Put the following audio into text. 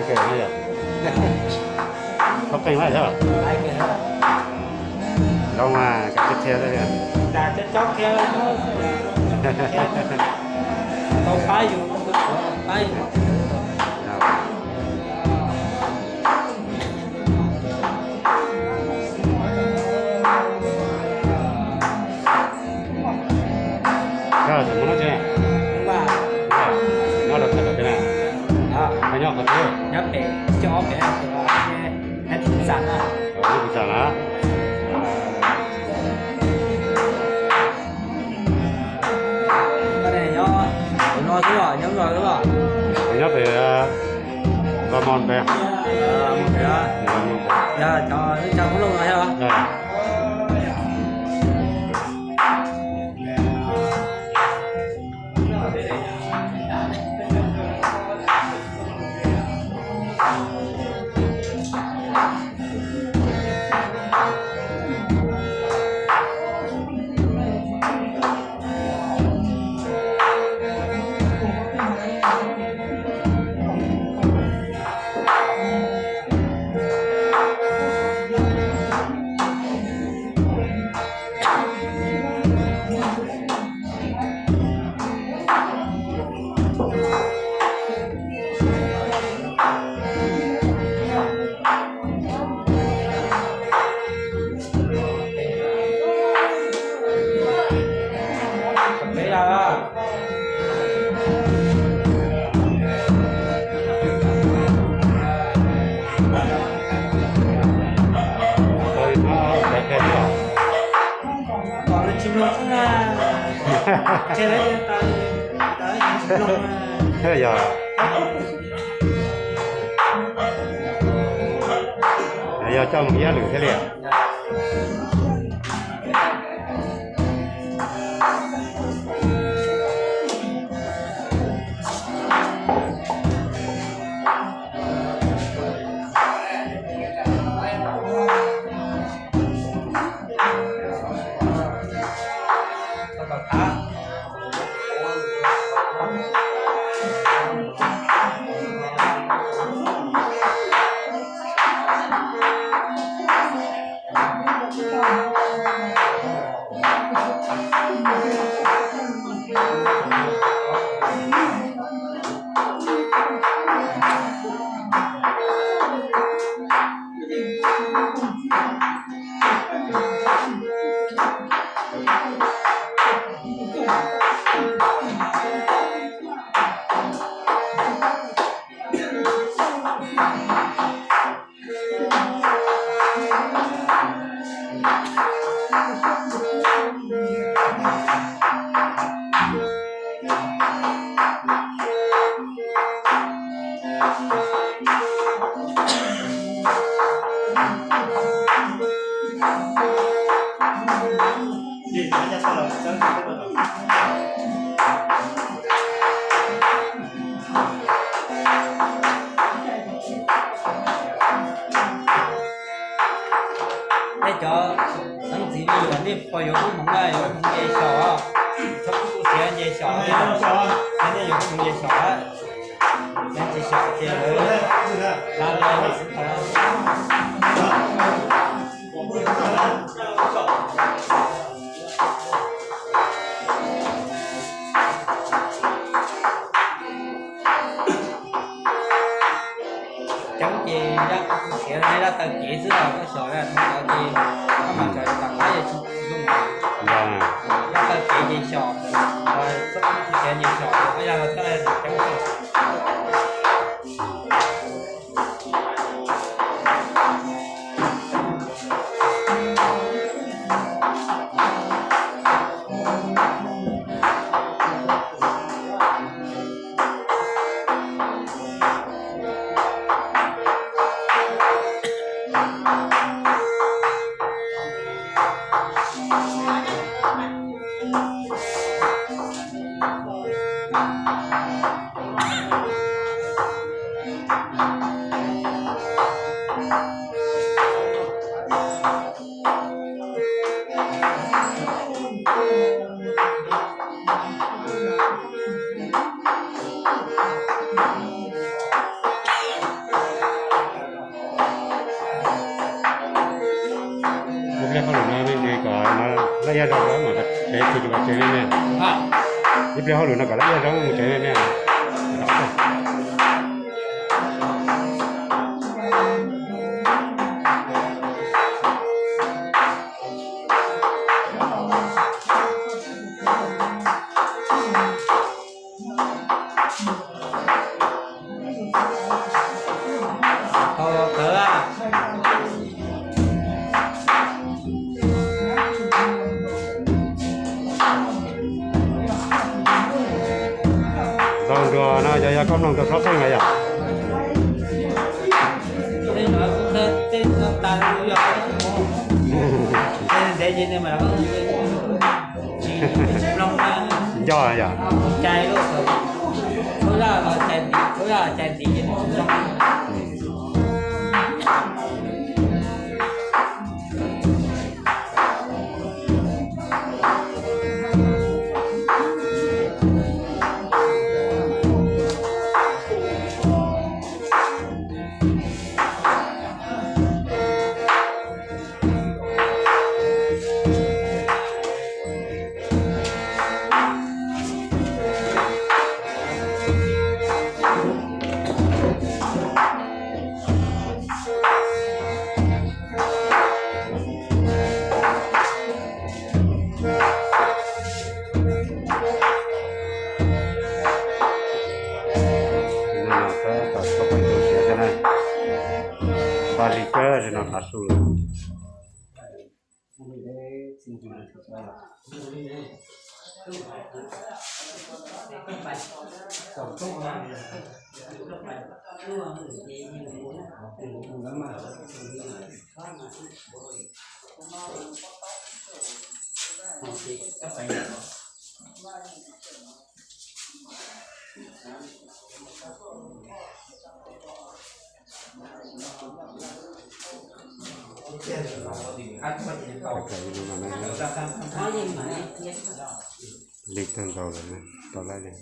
Tau qeej lawm thiab. Zoo mas, koj qhia tiag. Tau pab yus, tau pab yus. Koj tseem muaj noj tsi? Nyob rau qhov twg na? Koj nyob qhov twg? Nyob pem, nyob pem, nyob pem Xas na. Nyob pem Xas na. Nyob no xwb los nyob no xwb los? Nyob pem Los Mos pem. Los Mos pem. Yog cov Hmoob Lauj no thiab los? Yog, yog coj mus ib lwm thiaj li. Nej cov xeeb ntxwv me nyuam nej pom yuav koob hmoov na, yuav koob hmoov nce xyaum, txhob kub tu siav nce xyaum, nej yuav koob hmoov nce xyaum, nej nce xyaum ces lawv hla le xwb tau. Coob ces yaj siav, yaj taw kev xwb los koj xyaum, thaum ntawd ces koj mas txawm tawm qab yog tsis zoo. Yaj taw kev ces xyaum, txhob kub tu siav nce xyaum, yaj los coob. Ib zaug mus tsev, tsis ua tsev me me. Ib pliag hauj lwm no kom lawv ib zaug mus tsev me me. Ntaus nruas no yog, yog koj mloog rau sab teej los yog? Nco yom? Paj lig kawg no tav su. Lig tag nkaus lawm, tau laij li.